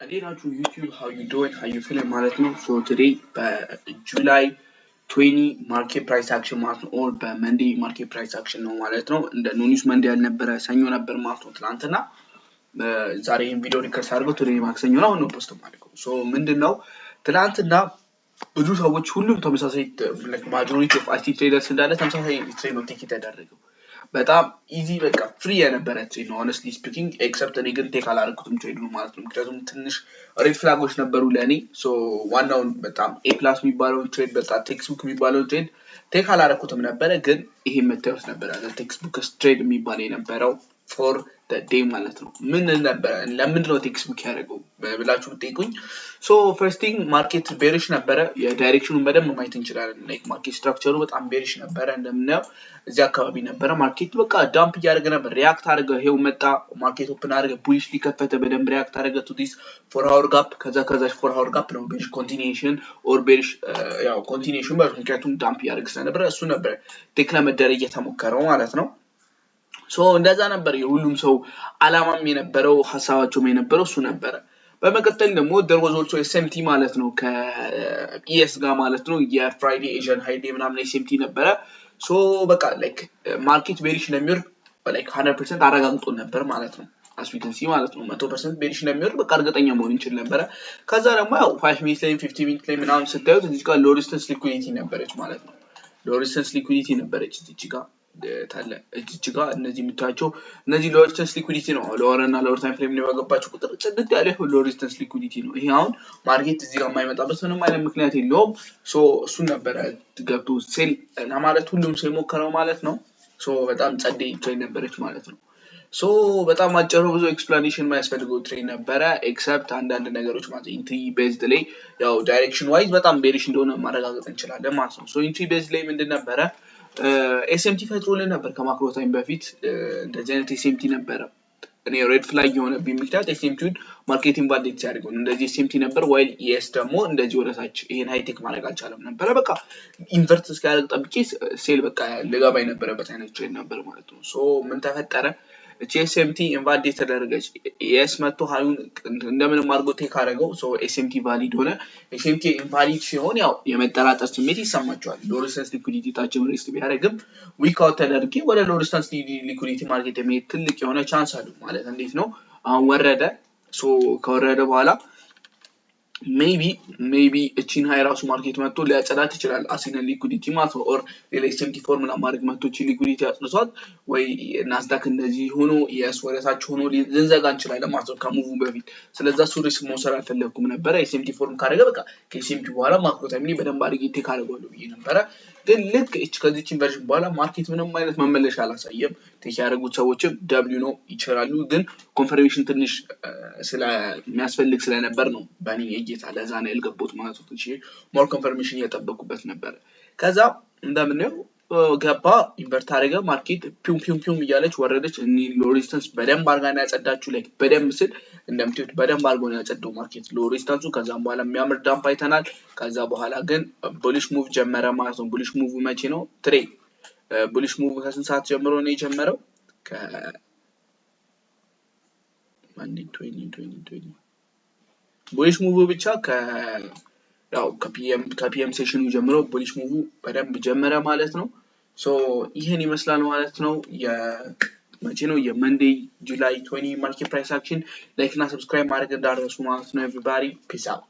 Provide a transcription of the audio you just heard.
እንዴት ናችሁ YouTube? How you doing? How you feeling ማለት ነው። So today በ July 20 market price action ማለት ነው፣ or በ Monday market price action ነው ማለት ነው። እንደ no news Monday ያልነበረ ሰኞ ነበር ማለት ነው ትናንትና። ዛሬ ይህን ቪዲዮ record አድርገው today ማክሰኞ ነው፣ አሁን ነው post ማድረገው። So ምንድን ነው፣ ትናንትና ብዙ ሰዎች፣ ሁሉም ተመሳሳይ፣ majority of ICT traders እንዳለ ተመሳሳይ trade ነው take የተደረገው። በጣም easy፣ በቃ free የነበረ trade ነው honestly speaking፣ except እኔ ግን take አላደረኩትም trade ነው ማለት ነው። ምክንያቱም ትንሽ red flag ኦች ነበሩ ለእኔ። So ዋናውን በጣም A plus የሚባለውን trade፣ በጣም textbook የሚባለውን trade take አላደረኩትም ነበረ። ግን ይሄ የምታዩት ነበረ textbook trade የሚባል የነበረው for day ማለት ነው። ምን ነበረ፣ ለምንድን ነው textbook ያደረገው ብላችሁ ብትጠይቁኝ፣ so first thing market bearish ነበረ። የ direction ኑን በደንብ ማየት እንችላለን። Like market structure ሩ በጣም bearish ነበረ። እንደምናየው እዚህ አካባቢ ነበረ market፣ በቃ dump እያደረገ ነበር። React አደረገ፣ ይሄው መጣ። Market open አደረገ፣ bullish ሊከፈተ በደንብ react አደረገ to this 4 hour gap። ከዛ ከዛች 4 hour gap ነው bearish continuation or bearish ያው continuation፣ ምክንያቱም dump እያደረገ ስለነበረ እሱ ነበረ take ለመደረግ እየተሞከረው ማለት ነው። So እንደዛ ነበር የሁሉም ሰው አላማም የነበረው፣ ሀሳባቸውም የነበረው እሱ ነበረ። በመቀጠል ደግሞ there was also SMT ማለት ነው፣ ከ ES ጋር ማለት ነው፣ የ Friday Asian high day ምናምን SMT ነበረ። So በቃ like market bearish እንደሚወርድ like 100% አረጋግጦ ነበር ማለት ነው። As we can see ማለት ነው፣ 100% bearish እንደሚወርድ በቃ እርግጠኛ መሆን እንችል ነበረ። ከዛ ደግሞ ያው 5 minute ላይ፣ 15 minute ላይ ምናምን ስታዩት እዚህ ጋር low resistance liquidity ነበረች ማለት ነው። Low resistance liquidity ነበረች እዚች ጋር ታለ እዚች ጋር። እነዚህ የምታያቸው እነዚህ low resistance liquidity ነው። Lower እና lower time frame ላይ ባገባቸው ቁጥር ጽድት ያለ low resistance liquidity ነው። ይሄ አሁን market እዚህ ጋር የማይመጣበት ምንም አይነት ምክንያት የለውም። So እሱን ነበረ ገብቶ sell ለማለት ሁሉም ሰው የሞከረው ማለት ነው። So በጣም ጸዴ trade ነበረች ማለት ነው። So በጣም አጭሩ፣ ብዙ explanation የማያስፈልገው trade ነበረ፣ except አንዳንድ ነገሮች ማለት entry based ላይ ያው direction wise በጣም bearish እንደሆነ ማረጋገጥ እንችላለን ማለት ነው። So entry based ላይ ምንድን ነበረ? SMT ፈጥሮልን ነበር ከ macro time በፊት፣ እንደዚህ አይነት SMT ነበረ። እኔ red flag የሆነብኝ ምክንያት SMT ውን market invalidate ሲያደርገው እንደዚህ SMT ነበር። While ES ደግሞ እንደዚህ ወደታች ይሄን high take ማድረግ አልቻለም ነበረ። በቃ invert እስኪያደርግ ጠብቄ sell በቃ ልገባ የነበረበት አይነት trade ነበር ማለት ነው። So ምን ተፈጠረ? እቺ SMT invalidate ተደረገች። ES መጥቶ high ኡን እንደምንም አድርጎ take አደረገው። So SMT valid ሆነ። SMT invalid ሲሆን ያው የመጠራጠር ስሜት ይሰማቸዋል። Low resistance liquidity ታችን retest ቢያደርግም wick out ተደርጌ ወደ low resistance liquidity market የመሄድ ትልቅ የሆነ chance አለው። ማለት እንዴት ነው? አሁን ወረደ። So ከወረደ በኋላ maybe እቺን high ራሱ market መጥቶ ሊያጸዳት ይችላል። As in liquidity ማለት ነው። Or ሌላ SMT form ለማድረግ መጥቶ እቺ liquidity አጽድቷት ወይ ናስዳክ እንደዚህ ሆኖ ES ወደታች ሆኖ ልንዘጋ እንችላለን ማለት ነው ከ move በፊት። ስለዛ እሱ risk መውሰድ አልፈለግኩም ነበረ። SMT form ካደረገ በቃ ከ SMT በኋላ macro time በደንብ አድርጌ take አደርገዋለሁ ብዬ ነበረ። ግን ልክ እች ከዚች inversion በኋላ market ምንም አይነት መመለሻ አላሳየም። Take ያደረጉት ሰዎችም W ነው ይችላሉ። ግን confirmation ትንሽ ስለሚያስፈልግ ስለነበር ነው በእኔ እይታ ለዛ ነው ያልገቡት ማለት ነው። ትንሽ more confirmation እየጠበቁበት ነበረ። ከዛ እንደምናየው ገባ፣ invert አደረገ። Market ፒም ፒም ፒም እያለች ወረደች። እኒ low resistance በደንብ አድርጋ ነው ያጸዳችሁ። Like በደንብ ስል እንደምታዩት በደንብ አድርጎ ነው ያጸዳው market low resistance ኡ። ከዛም በኋላ የሚያምር dump አይተናል። ከዛ በኋላ ግን bullish move ጀመረ ማለት ነው። Bullish move መቼ ነው? ትሬ bullish move ከስንት ሰዓት ጀምሮ ነው የጀመረው? ከ Monday 20 20 20 bullish move ብቻ ከ ያው ከ PM session ኑ ጀምሮ bullish move በደንብ ጀመረ ማለት ነው። So ይህን ይመስላል ማለት ነው። መቼ ነው የ Monday July 20 market price action። Like እና subscribe ማድረግ እንዳትረሱ ማለት ነው። Everybody, peace out.